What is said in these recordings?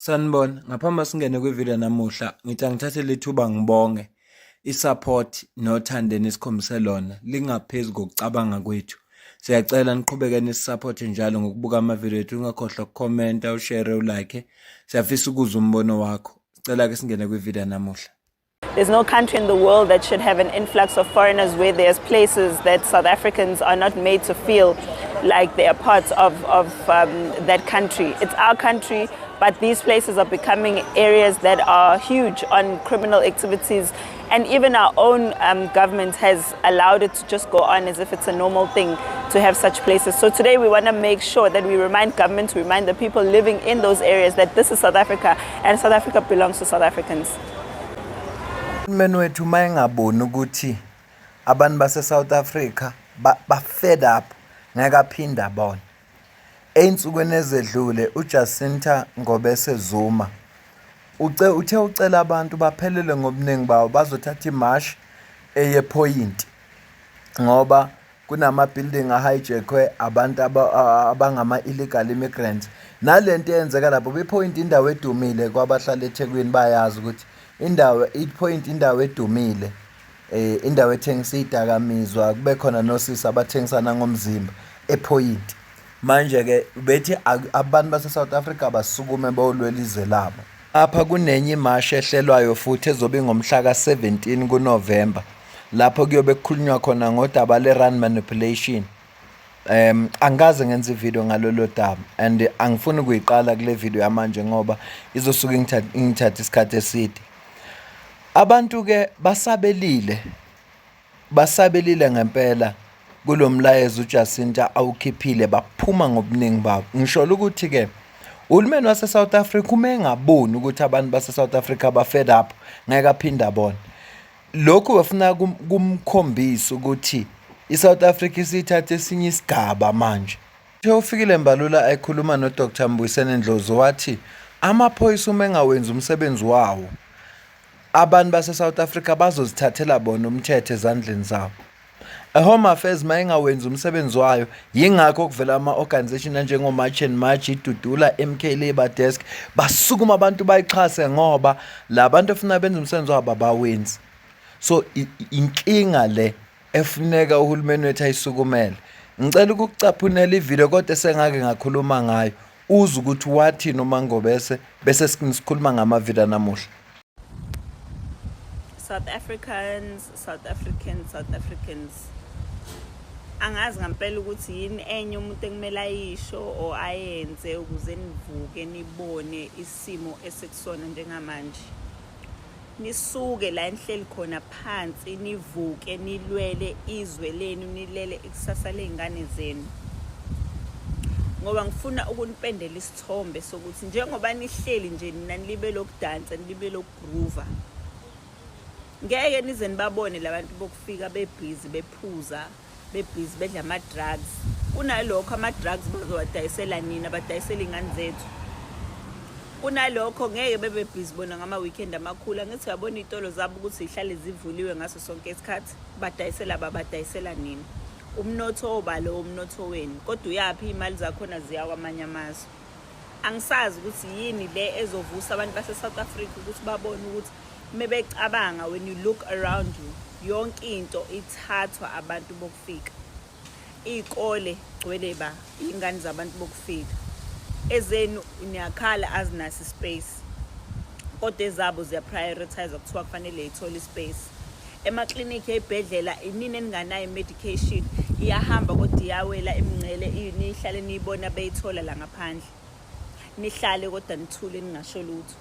Sanibona, ngaphambi singene kwivideo namuhla, ngithi angithathe lethuba ngibonge i-support nothando enisikhombise lona lingaphezu kokucabanga kwethu. Siyacela niqhubeke nisisupport njalo ngokubuka amavideo ethu, ungakhohlwa ukukhomenta, ushare, ulike. Siyafisa ukuzwa umbono wakho. Sicela ke singene kwivideo namuhla. There's no country in the world that should have an influx of foreigners where there's places that South Africans are not made to feel like they are part of that country. It's our country, but these places are becoming areas that are huge on criminal activities. And even our own government has allowed it to just go on as if it's a normal thing to have such places. So today we want to make sure that we remind government, we remind the people living in those areas that this is South Africa and South Africa belongs to South Africans. Uhulumeni wethu uma engaboni ukuthi abantu base-South Africa ba-fed up, ngeke aphinde abone. Ey'nsukwini ezedlule uJacinta Ngobese Zuma uthe ucela abantu baphelele ngobuningi babo bazothatha imashi eye Point ngoba kunama-building a-hijackwe abantu abangama-illegal immigrants. Nalento eyenzeka lapho i-Point, indawo edumile kwabahlala eThekwini bayazi ukuthi indawo i-Point indawo edumile, indawo ethengisa idakamizwa, kube khona nosisi abathengisana ngomzimba ePoint. Manje-ke bethi abantu base-South Africa basukume bayolwela izwe labo. Apha kunenye imashi ehlelwayo futhi ezobe ingomhla ka-17 kuNovemba, lapho kuyobe kukhulunywa khona ngodaba le-rand manipulation. Angikaze ngenze ivideo ngalolo daba and angifuni ukuyiqala kule video yamanje ngoba izosuke ingithathe isikhathi eside. Abantu-ke basabelile, basabelile ngempela kulo mlayezo uJacinta awukhiphile, baphuma ngobuningi babo. Ngisho ukuthi-ke uhulumeni wase-South Africa uma engaboni ukuthi abantu base-South Africa ba-fed up, ngeke aphinde abone. Lokhu bafuna kumkhombisa ukuthi i-South Africa isithathe esinye isigaba manje. Ufikile Mbalula ekhuluma no-Dr Mbuyiseni Ndlozi wathi amaphoyisa uma engawenzi umsebenzi wawo, abantu base-South Africa bazozithathela bona umthetho ezandleni zabo. E-Home Affairs uma engawenzi umsebenzi wayo, yingakho kuvela ama-organisation anjengo-March and March, iDudula, MK Labour Desk, basukuma abantu bayixhase ngoba la bantu efuna benze umsebenzi wabo abawenzi. So inkinga le efuneka uhulumeni wethu ayisukumele. Ngicela ukukucaphunela ivideo kodwa esengake ngakhuluma ngayo, uzwe ukuthi wathini uMangobese bese sikhuluma ngamavideo namuhla. South Africans, South Africans, South Africans. Angazi ngempela ukuthi yini enye umuntu ekumele ayisho or ayenze ukuze nivuke nibone isimo esikusona njengamanje. Nisuke la enihleli khona phansi, nivuke, nilwele izwe lenu, nilele ikusasa ley'ngane zenu. Ngoba ngifuna ukunipendela isithombe sokuthi njengoba nihleli nje nina nilibe lokudansa, nilibe lokugroova, ngeke nize nibabone labantu bokufika bebhizi bephuza, bebhizi bedla ama-drugs. Kunalokho ama-drugs bazowadayisela nina, badayisela iy'ngane zethu. Kunalokho ngeke bebe bhizi bona ngama-weekend amakhulu. Angithi uyabona iy'tolo zabo ukuthi zihlale zivuliwe ngaso sonke isikhathi, badayisela babadayisela nina. Umnotho obalo umnotho wenu, kodwa uyaphi iy'mali zakhona? Ziya kwamanye amazwe. Angisazi ukuthi yini le ezovusa abantu base-South Africa ukuthi babone ukuthi mebecabanga, when you look around you, yonke into ithathwa abantu bokufika. Iy'kole gcwele ba iy'ngane zabantu bokufika, ezenu niyakhala azinaso ispace, kodwa ezabo ziya-prioritize, kuthiwa kufanele y'thole ispace. Emaklinikhi, ey'bhedlela, inini eninganayo i-medication, iyahamba kodwa iyawela imingcele, nihlale niyibona beyithola la ngaphandle, nihlale kodwa nithule ningasho lutho,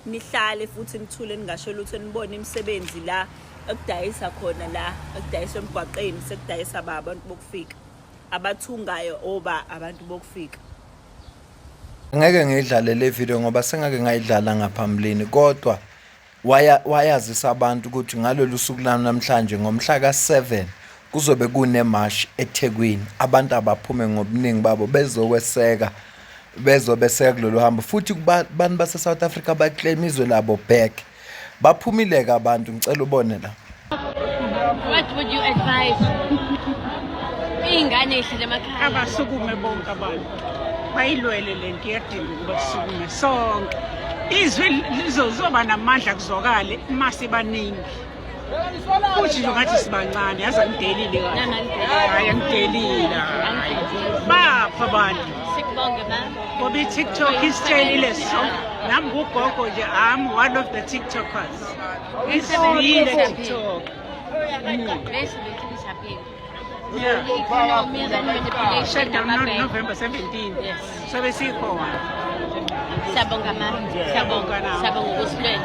nihlale futhi nithule ningasho lutho, nibone imisebenzi la ekudayisa khona, la ekudayiswa emgwaqeni sekudayisa ba abantu bokufika, abathungayo oba abantu bokufika. Ngeke ngiyidlale le video ngoba sengake ngayidlala ngaphambilini, kodwa wayazisa abantu ukuthi ngalolu suku lami namhlanje ngomhla ka-7 kuzobe kunemashi eThekwini, abantu abaphume ngobuningi babo bezokweseka, bezobeseka kulolu hambo, futhi abantu base-South Africa baclaim izwe labo back. Baphumile-ke abantu, ngicela ubone la. What would you advise? Iy'ngane ey'hlala emakhaya. Abasukume bonke abantu. Bayilwele le nto, iyadinga ukuba sisukume sonke. Izwi lizoba namandla kuzwakale uma sibaningi. Futhi nje ngathi sibancane, yazi angidelile kahle. Hayi angidelile. Hayi. Bapha abantu. Sikubonge ma. Ngoba i-TikTok isitshelile so nami ngugogo nje, I'm one of the TikTokers. Isiyile TikTok. Bese bethu siyaphila. Yeah. Economy and manipulation Shutdown nama-bank. November 17. Yes. Sobe sikhona. Siyabonga ma. Siyabonga. Siyabonga ukusilwela.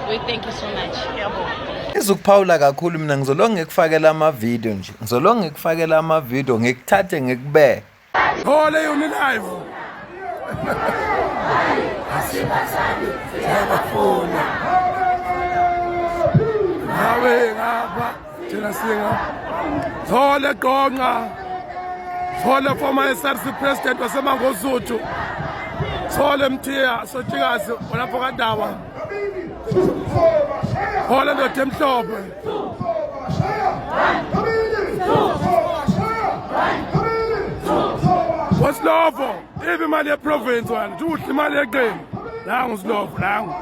We thank you so much. Ngiyabonga. Izukuphawula kakhulu mina ngizolonge ngikufakela ama-video nje. Ngizolonge ngikufakela ama-video ngikuthathe ngikubeke. Thole yona live. Siyabafuna. Nawe ngapha thina singa. Thole Gonqa. Thole former SRC president waseMangosuthu. Thole Mthiya Sotshikazi olapho kaNdaba. Thole ndoda emhlophe. Wasilovo, iphi imali yeprovince wena? Nje udla imali yeqembu. Nangu Silovo, nangu.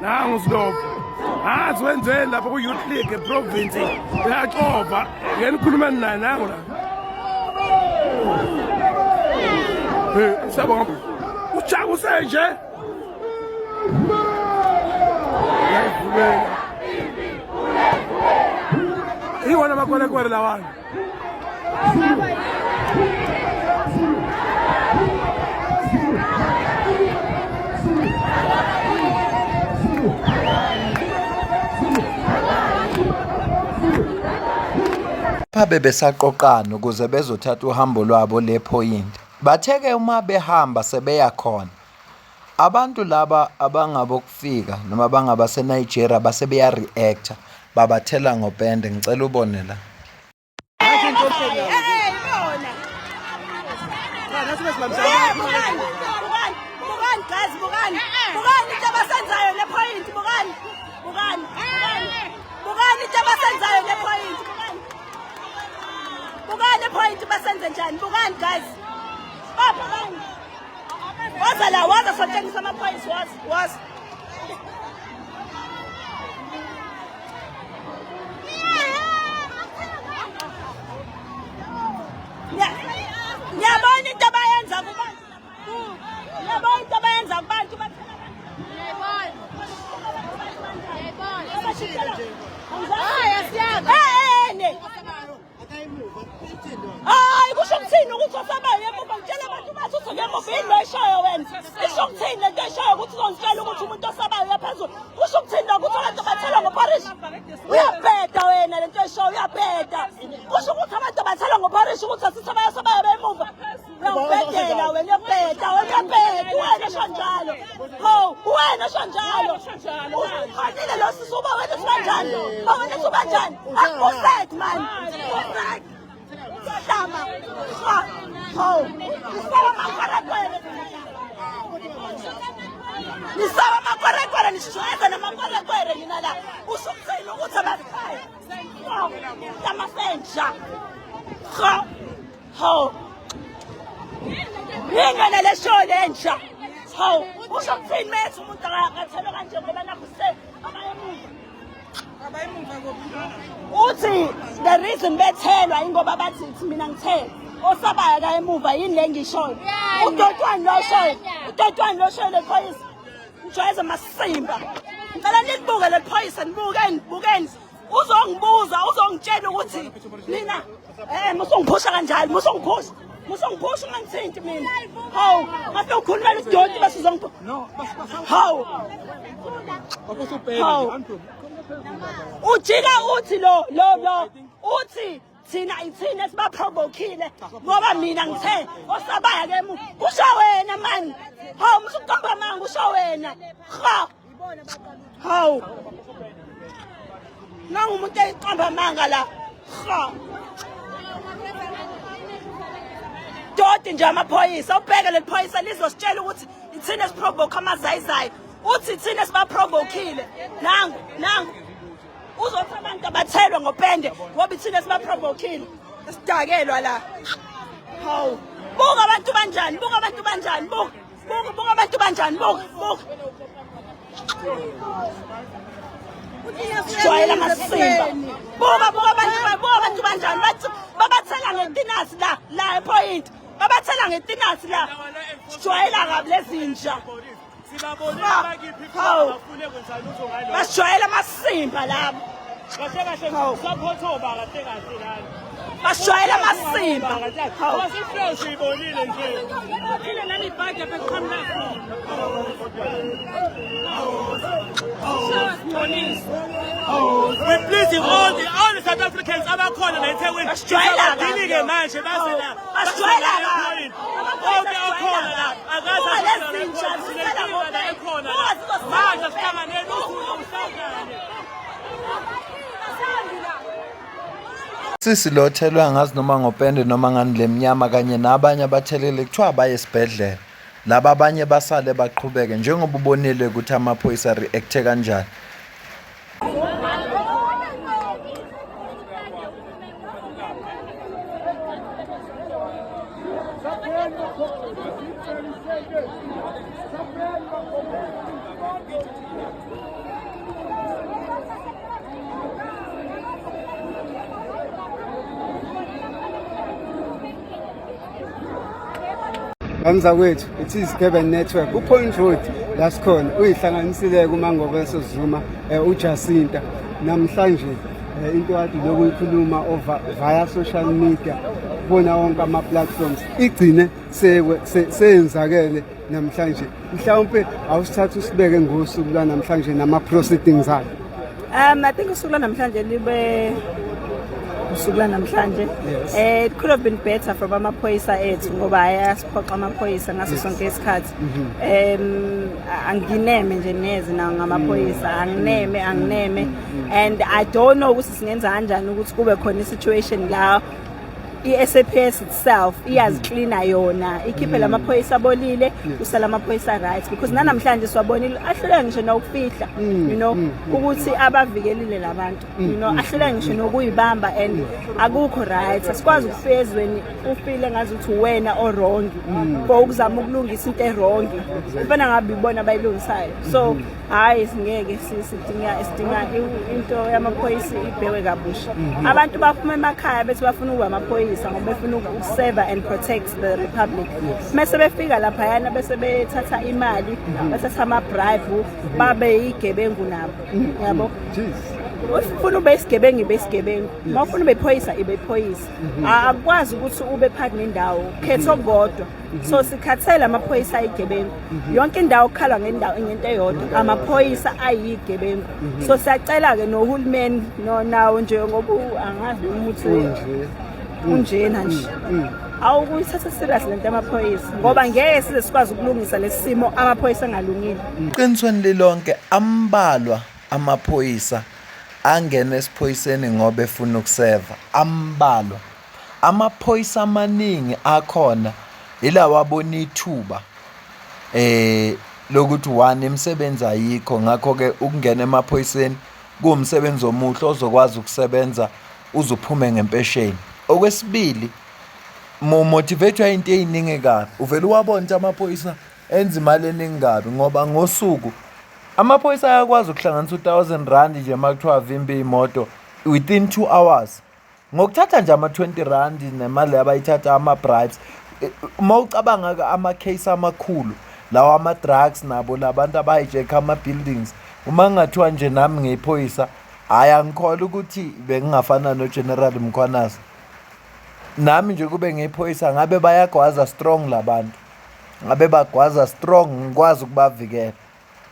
Nangu Silovo. Ngazi wenzeni lapha ku-youth league eprovince. Uyaxova. Ngeke nikhulumeni naye nangu la. Hey, siyabonga. Ushaka usenje. Uyayivumela. Iwona makwerekwere lawana. Lapha bebesaqoqana ukuze bezothatha uhambo lwabo le phoyinti. Bathe-ke uma behamba sebeya khona, Abantu laba abangabokufika noma abangabaseNigeria base beya-react-a babathela ngopende ngicela ubone la. Bukani guys, bukani. Bukani into abasenzayo le point, bukani. Bukani. Bukani into abasenzayo le point, bukani. Bukani point basenze njani? Bukani guys. Bukani. Waza la, waza sotshengisa amaphoyisa, waza, waza. Ngiyabona into abayenza kubantu. Ngiyabona into abayenza kubantu. Hayi, Hayi kusho ukuthini ukuthi osabayo emuva ngitshela abantu bathi usuke emuva yini lo eshoyo wena isho ukuthini lento eshoyo ukuthi uzongitshela ukuthi umuntu osabayo uyaphezulu kusho ukuthini lokho ukuthi abantu bathelwa ngopharishi uyabheda wena lento eshoyo uyabheda kusho ukuthi abantu bathelwa ngopharishi ukuthi asithi abayasabayo bemuva uyabhedela wena uyabheda wena uyabheda wena esho njalo ho wena esho njalo ukhonile lo sisi uba wena uthi kanjani uba wena uthi kanjani akuset man akuset hlama ho isaba makwerekwere nisaba makwerekwere nishweza namakwerekwere nina la usho ukuthini ukuthi abakhaya hlama senja ha Hawu. Yini wena le show lenja? Hawu, usho ukuthini methu umuntu akathelwe kanje ngoba nakho se abayemuva. Uthi the reason bethelwa ingoba bathi thi mina ngithele. Osabayo ka emuva yini le ngishoyo? Udotwani lo shoyo. Udotwani lo shoyo le phoyisa. Ngijwayeza amasimba. Ngicela nilibuke le phoyisa nibukeni, bukeni. Uzongibuza, uzongitshela ukuthi mina eh musungiphusha kanjalo, musungiphusha. Musungiphusha ungangithinti mina. Hawu, mase ukhulumela udoti bese uzongiphusha. Hawu. Hawu. Ujika uthi lo lo lo uthi thina ithina esibaprovokile ngoba mina ngithe osabaya ke emuva kusho wena mani hawu musuqamba manga kusho wena ha hawu nangu umuntu eqamba amanga la ha doti nje amaphoyisa ubheke leli phoyisa lizositshela ukuthi ithina esiprovoke amazayizayi uthi ithina esibaprovokile nangu nangu uzothi abantu abathelwe ngopende ngoba ithina esibaprovokile sidakelwa la. Hawu, buka abantu banjani, buka abantu banjani, buka, buka, buka abantu banjani, buka, buka. Sijwayela amasimba. Buka, buka abantu, buka abantu banjani, bathi babathela ngetinasi la, la epoint. Babathela ngetinasi la. Sijwayela kabi lezinja. Sibabonile Ah, bakiphi hawu. bafune kwenza lutho ngalokho. Basijwayela amasimba labo. Kahle kahle support oba kahle kahle lana. Basijwayela amasimba. Hawu. Ngoba sifresh siyibonile nje. Ile nani ibhadi apha eqhamuka We pleasing all the South Africans abakhona la eThekwini. Basijwayela kabi. Badinike manje baze la. Basijwayela kabi. Konke okhona la akaze Buka lezi zinja zisela la ekhona. Buka zizosela Manje ngopeni. sihlanganele usuku uhlangane. Sisi lo othelwe angazi noma ngopende noma ngani lemnyama kanye nabanye abathelele kuthiwa baye esibhedlela. Laba abanye basale baqhubeke njengoba ubonile ukuthi amaphoyisa react-e kanjani. Bamzakwethu, it is Durban Network. UPoint Road la sikhona uyihlanganisile kuMangobeso Zuma uJacinta namhlanje into kade lokhu ikhuluma over via social media kubona wonke ama platforms igcine seyenzakele namhlanje mhlawumpe awusithatha usibeke ngosuku lwanamhlanje nama-proceedings akhe. I think usuku lwanamhlanje libe usuku lwanamhlanje. Yes. It could have been better from amaphoyisa ethu ngoba ayasiphoxa amaphoyisa ngaso sonke isikhathi. Angineme nje neze nawo ngamaphoyisa, angineme, angineme. And I don't know ukuthi singenza kanjani ukuthi kube khona i-situation la i-SAPS itself iyaziklina yona ikhiphe lamaphoyisa abolile kusala amaphoyisa right because nanamhlanje siwabonile ahluleka ngisho nokufihla ukuthi abavikelile labantu ahluleka ngisho nokuyibamba and akukho right. Asikwazi ukufika ezweni ufile ngazi ukuthi wena o-wrong for ukuzama ukulungisa into e-wrong kufana ngabe ibona abayilungisayo. So hayi, singeke sidinga into yamaphoyisa ibhekwe kabusha. Abantu baphuma emakhaya bethi bafuna ukuba amaphoyisa ngoba befuna ukuseva and protect the republic, mese befika laphayana bese bethatha imali, bathatha ama-bribe, babe yigebengu nabo yabo. Jeez. Ufuna ube isigebengu, ibe isigebengu. Uma ufuna ube iphoyisa, ibe iphoyisa. Akukwazi ukuthi ube phakathi nendawo, khetha okukodwa. So sikhathele amaphoyisa ayigebengu. Yonke indawo kukhalwa ngendawo ngento eyodwa, amaphoyisa ayigebengu. So siyacela-ke nohulumeni nawo nje ngoba angazi umuthi Unje. Unjena nje awukuyithatha serious lento yamaphoyisa ngoba ngeke size sikwazi ukulungisa lesi simo amaphoyisa angalungile. Eqinisweni lilonke ambalwa amaphoyisa angena esiphoyiseni ngoba efuna ukuseva, ambalwa. Amaphoyisa amaningi akhona ilawa abona ithuba lokuthi one imisebenzi ayikho, ngakho-ke ukungena emaphoyiseni kuwumsebenzi omuhle ozokwazi ukusebenza uze uphume ngempesheni. Okwesibili, mu-motivate-wa into ey'ningi kabi, uvele uwabone ukuthi amaphoyisa enza imali eningi kabi ngoba ngosuku amaphoyisa ayakwazi ukuhlanganisa u-R1000 nje uma kuthiwa avimbe iy'moto within 2 hours ngokuthatha nje ama-20 rand nemali abayithatha ama-bribes. Uma ucabanga-ke ama-case amakhulu lawa ama-drugs nabo labantu aba-hijack ama-buildings, uma kungathiwa nje nami ngiyiphoyisa, hhayi, angikholwa ukuthi bengingafana no-General Mkhwanazi. Nami nje kube ngiyiphoyisa ngabe bayagwaza strong labantu, ngabe bagwaza strong, ngikwazi ukubavikela.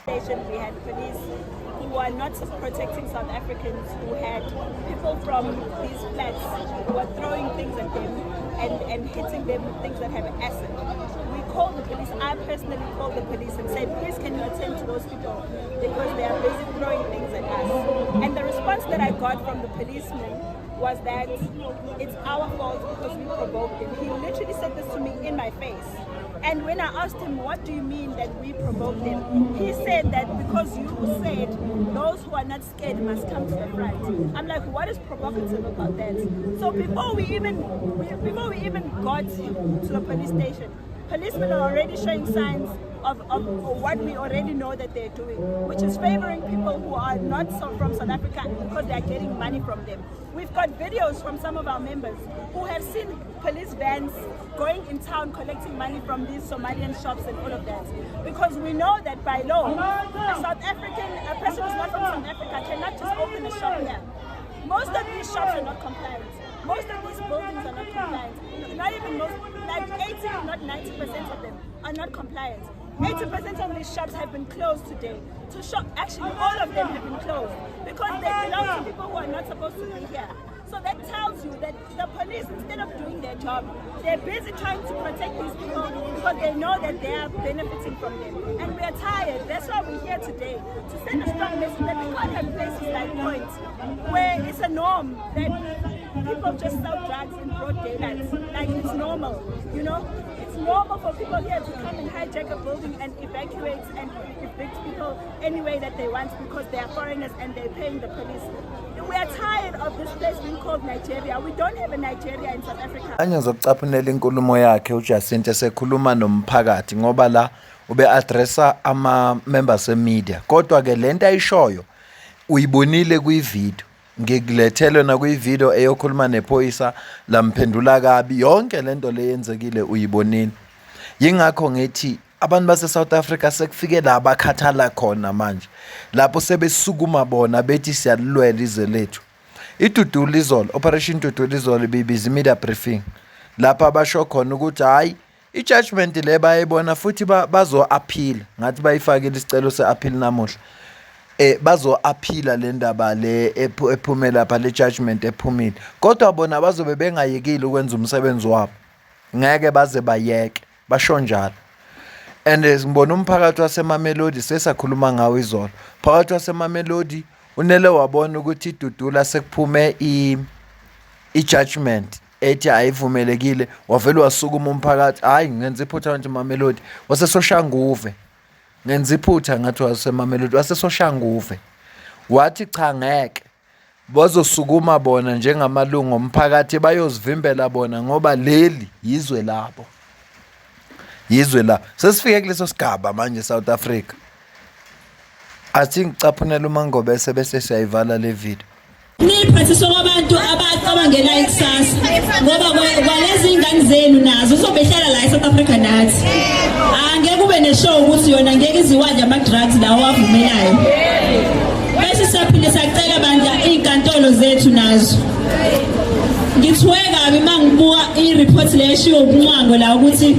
We had police who are not protecting South Africans, who had people from these flats who were throwing things at them and hitting them with things that have acid. We called the police. I personally called the police and said, "Please, can you attend to those people because they are busy throwing things at us." And the response that I got from the policeman was that it's our fault because we provoked them. He literally said this to me in my face. And when I asked him, what do you mean that we provoked them? He said that because you said those who are not scared must come to the front. I'm like, what is provocative about that? So before we even before we even got to the police station, policemen are already showing signs of, of, of what we already know that they're doing, which is favoring people who are not so from South Africa because they are getting money from them. We've got videos from some of our members who have seen police vans going in town collecting money from these Somalian shops and all of that. Because we know that by law, a South African, a person who's not from South Africa cannot just open a shop here. Most of these shops are not compliant. Most of these buildings are not compliant. Not even most, like 80, not 90% of them are not compliant. 80% of these shops have been closed today. To shop, actually all of them have been closed because they belong to people who are not supposed to be here. So that tells you that the police, instead of doing their job, they're busy trying to protect these people because they know that they are benefiting from them. And we are tired. That's why we're here today, to send a strong message that we can't have places like Point, where it's a norm that people just sell drugs in broad daylight. Like it's normal, you know? It's normal for people here to come and hijack a building and evacuate and evict people any way that they want because they are foreigners and they're paying the police. We are tired of this place being called Nigeria. We don't have a Nigeria in South Africa. Angizokucaphunela inkulumo yakhe uJacinta esekhuluma nomphakathi ngoba la ube-addressa ama-members e-media kodwa-ke le nto ayishoyo uyibonile kwividiyo ngikulethelwe nakwividiyo eyokhuluma nephoyisa lamphendula kabi yonke le nto le yenzekile uyibonile yingakho ngithi abantu base-South Africa sekufike la bakhathala khona manje lapho sebesukuma bona bethi siyalilwela izwe lethu iDudula izolo Operation Dudula izolo ibibiza media briefing lapho abasho khona ukuthi hayi i-judgment le bayayibona futhi bazo-appeal ngathi bayifakile isicelo se-appeal namuhla eh bazo-appeala le ndaba le ephume lapha le judgment ephumile kodwa bona bazobe bengayekile ukwenza umsebenzi wabo ngeke baze bayeke basho njalo and ngibona umphakathi waseMamelodi sesakhuluma ngawo izolo phakathi waseMamelodi unele wabona ukuthi iDudula sekuphume i-judgment ethi ayivumelekile wavele wasukuma umphakathi hayi ngenza iphutha manje Mamelodi waseSoshanguve ngenza iphutha ngathi waseMamelodi waseSoshanguve wathi cha ngeke bazosukuma bona njengamalungu omphakathi bayozivimbela bona ngoba leli yizwe labo yizwe la sesifike kuleso sigaba manje South Africa athi ngicaphunela uMangobese bese siyayivala le video Niphathiswa kwabantu abacabangela ikusasa ngoba kwalezi ingane zenu nazo uzobehlala la eSouth Africa nathi angeke ube neshow ukuthi yona ngeke iziwadle ama-drugs lawo avumelayo bese siyaphinde sacela bandla iy'nkantolo zethu nazo ngithuke kabi uma ngibuka i-report le eshiwo uMncwango la ukuthi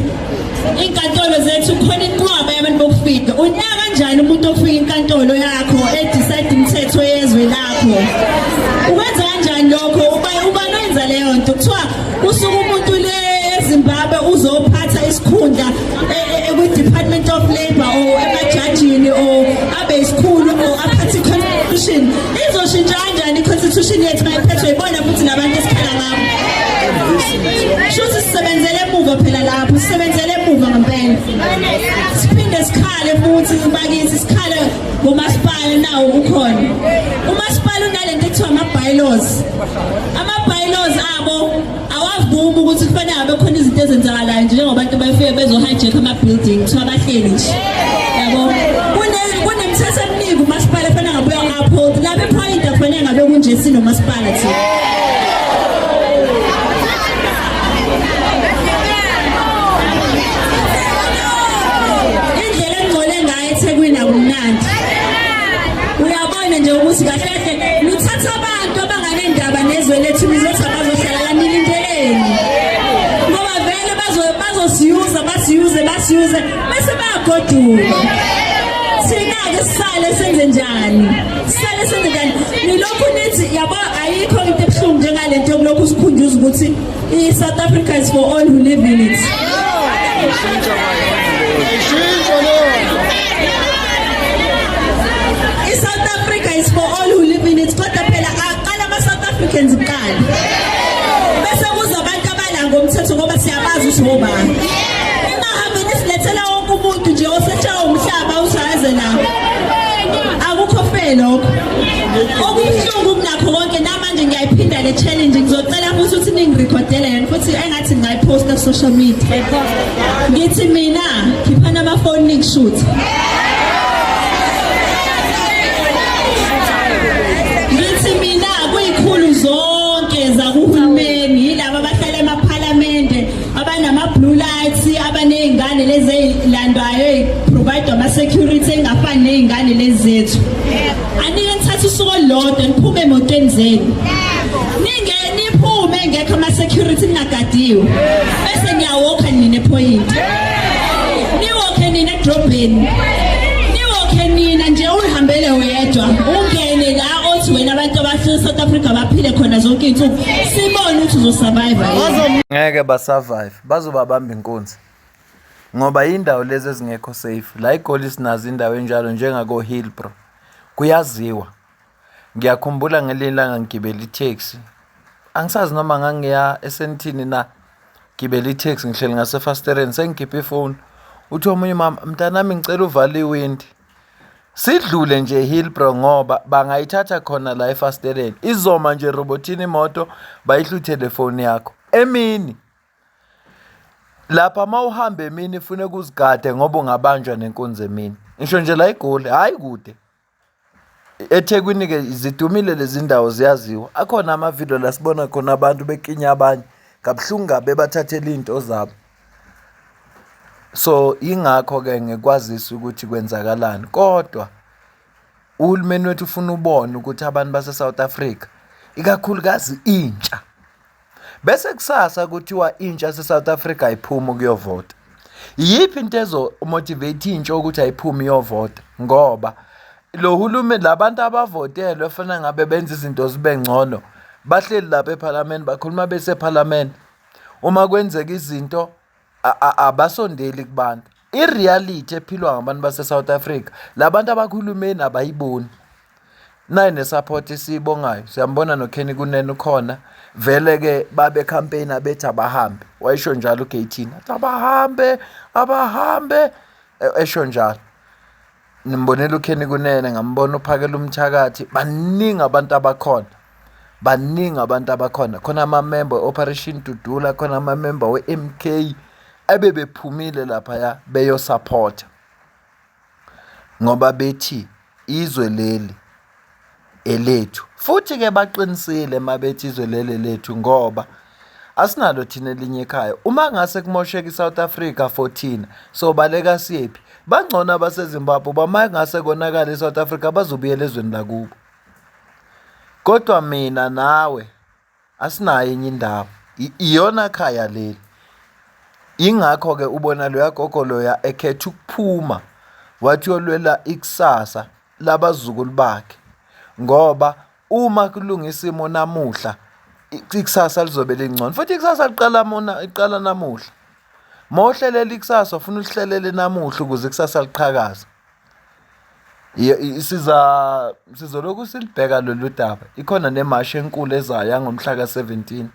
iy'nkantolo zethu khona inqwaba yabantu bokufika unyaka kanjani umuntu ofika inkantolo yakho edecide imithetho yezwe lakho ukwenza kanjani lokho uba ubani oyenza leyo nto kuthiwa usuke umuntu le eZimbabwe uzophatha isikhundla e, e, e, kwi-Department of Labour or emajajini or abe isikhulu or aphathe i-constitution izoshintsha kanjani i-constitution yethu mayiphethwe yibona futhi nabantu esikhala ngabo shuthi sisebenzele emuva phela lapho sisebenzele emuva ngempela siphinde sikhale futhi bakithi sikhale ngomasipala nawo ukhona umasipala unalento ekuthiwa ama-bylaws ama-bylaws abo awavumi ukuthi kufanele abe khona izinto ezenzakalayo nje njengoba abantu befike bezo-hijack ama-building kuthiwa bahleli nje yabo kunemithetho eminingi umasipala efanele ngabe uya-uphold lapho ephoyinti akufanele ngabe kunje sinomasipala thina indlela engcole ngayo eThekwini akumnandi uyabona nje ukuthi kahle kahle nithatha abantu abanganendaba nezwe lethu nizothi abazohlala la nilindeleni ngoba vele bazosiyuza basiyuze basiyuze bese bayagoduka thina-ke sisale senze njani sisale senze njani nilokhu nithi yabo ayikho into ebuhlungu njengale nto yokulokhu sikhunjuza ukuthi i-South Africa is for all who live in it. I-South Africa is for all who live in it kodwa phela aqala ama-South Africans kuqala bese kuza abantu abala ngomthetho ngoba siyabazi ukuthi ngobani. Ningahambi Engathi ngingayiphosta ku-social media. Ngithi mina khiphani amafoni ningishuthe. Ngithi mina kuyikhulu zonke zakuhulumeni yilaba abahlala emaphalamende abanama-blue lights abaney'ngane lezi ey'landwayo ey'provide ama-security engafani ney'ngane lezi zethu. Anike nithathe usuku olulodwa niphume emotweni zenu. Ninge niphume ngekho ama-security ningagadiwe. Bese niyawokha nina ephoyinti. Niwokhe nina edrobheni. Niwokhe nina nje uyihambele wedwa. Ungene la othi wena abantu abafika South Africa baphile khona zonke iy'nsuku. Sibone ukuthi uzosurvive yini. Ngeke basurvive, bazobabamba inkunzi. Ngoba indawo lezi ezingekho safe. La eGoli sinazo indawo enjalo njengako Hillbrow. Kuyaziwa. Ngiyakhumbula ngelinye ilanga ngigibele i-taxi. Angisazi noma ngangiya eSentini na. Gibele i-taxi ngihleli ngasefasitereni sengikhiphe ifoni. Uthi omunye umama, mntanami ngicela uvale iwindi. Sidlule nje Hillbrow ngoba bangayithatha khona la efasiteleni. Izoma nje robothini imoto bayihluthe le foni yakho. Emini Lapha uma uhamba emini funeka uzigade ngoba ungabanjwa nenkunzi emini. Ngisho nje la eGoli, hhayi kude. EThekwini-ke zidumile lezi ndawo ziyaziwa. Akhona amavidiyo la sibona khona abantu bekinya abanye kabuhlungu kabi bebathathela iy'nto zabo. So yingakho-ke ngikwazisa ukuthi kwenzakalani kodwa uhulumeni wethu ufuna ubone ukuthi abantu base-South Africa ikakhulukazi intsha Bese kusasa kuthiwa intsha yase-South Africa ayiphumi ukuyovota. Iyiphi into ezo-motivate intsha ukuthi ayiphume iyovota? Ngoba lo hulumeni labantu abavotelwe efana ngabe benza izinto zibe ngcono bahleli lapha ephalamende bakhuluma besephalamende. Uma kwenzeka izinto abasondeli kubantu. I-reality ephilwa ngabantu base-South Africa labantu abakhulumeni abayiboni. Nayi ne-support esiyibongayo siyambona noKenny Kunene ukhona vele-ke babe campaign abethi abahambe wayesho njalo uGayton athi abahambe abahambe esho njalo nimbonela uKenny Kunene ngambona uphakela umthakathi baningi abantu abakhona baningi abantu abakhona khona amamemba we-Operation Dudula khona amamemba we-M_K ebebephumile laphaya beyosaphotha ngoba bethi izwe leli elethu. Futhi-ke baqinisile uma bethi izwe leli elethu ngoba asinalo thina elinye ikhaya. Uma ngase kumosheke i-South Africa for thina sobaleka siyephi? Bangcono abaseZimbabwe uba uma ngase konakale i-South Africa bazobuyela ezweni lakubo. Kodwa mina nawe Asinayo enye indawo. Iyona khaya leli. Ingakho-ke ubona loya gogo loya ekhetha ukuphuma wathi uyolwela ikusasa labazukulu bakhe ngoba uma kulunga isimo namuhla ikusasa lizobe lingcono futhi ikusasa liqala mona iqala namuhla. Mawuhlelela ikusasa ufuna ulihlelele namuhla ukuze ikusasa liqhakaze. Siza sizolokhu silibheka lolu daba. Ikhona nemashi enkulu ezayo yangomhla ka-17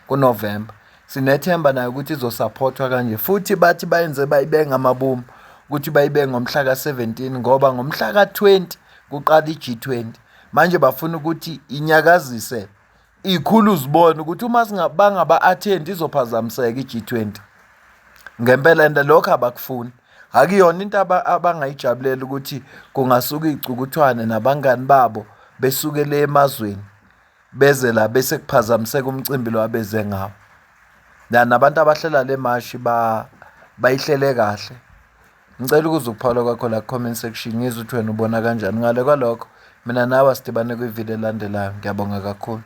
kuNovemba. Sinethemba nayo ukuthi izosaphothwa kanje futhi bathi bayenze bayibeke ngamabomu ukuthi bayibeke ngomhla ka-17 ngoba ngomhla ka-20 kuqala i-G20. Manje bafuna ukuthi inyakazise ikhulu zibone ukuthi uma bangaba-athendi izophazamiseka i-G20. Ngempela and lokho abakufuni. Akuyona into abangayijabulela ukuthi kungasuka iy'cukuthwane nabangani babo besuke le emazweni beze la bese kuphazamiseka umcimbi lo abeze ngawo. Ya nabantu abahlela le mashi bayihlele kahle. Ngicela ukuzwa ukuphawula kwakho la ku-comment section ngizwe ukuthi wena ubona kanjani. Ngale kwalokho mina nawe asidibane kwividiyo elandelayo. Ngiyabonga kakhulu.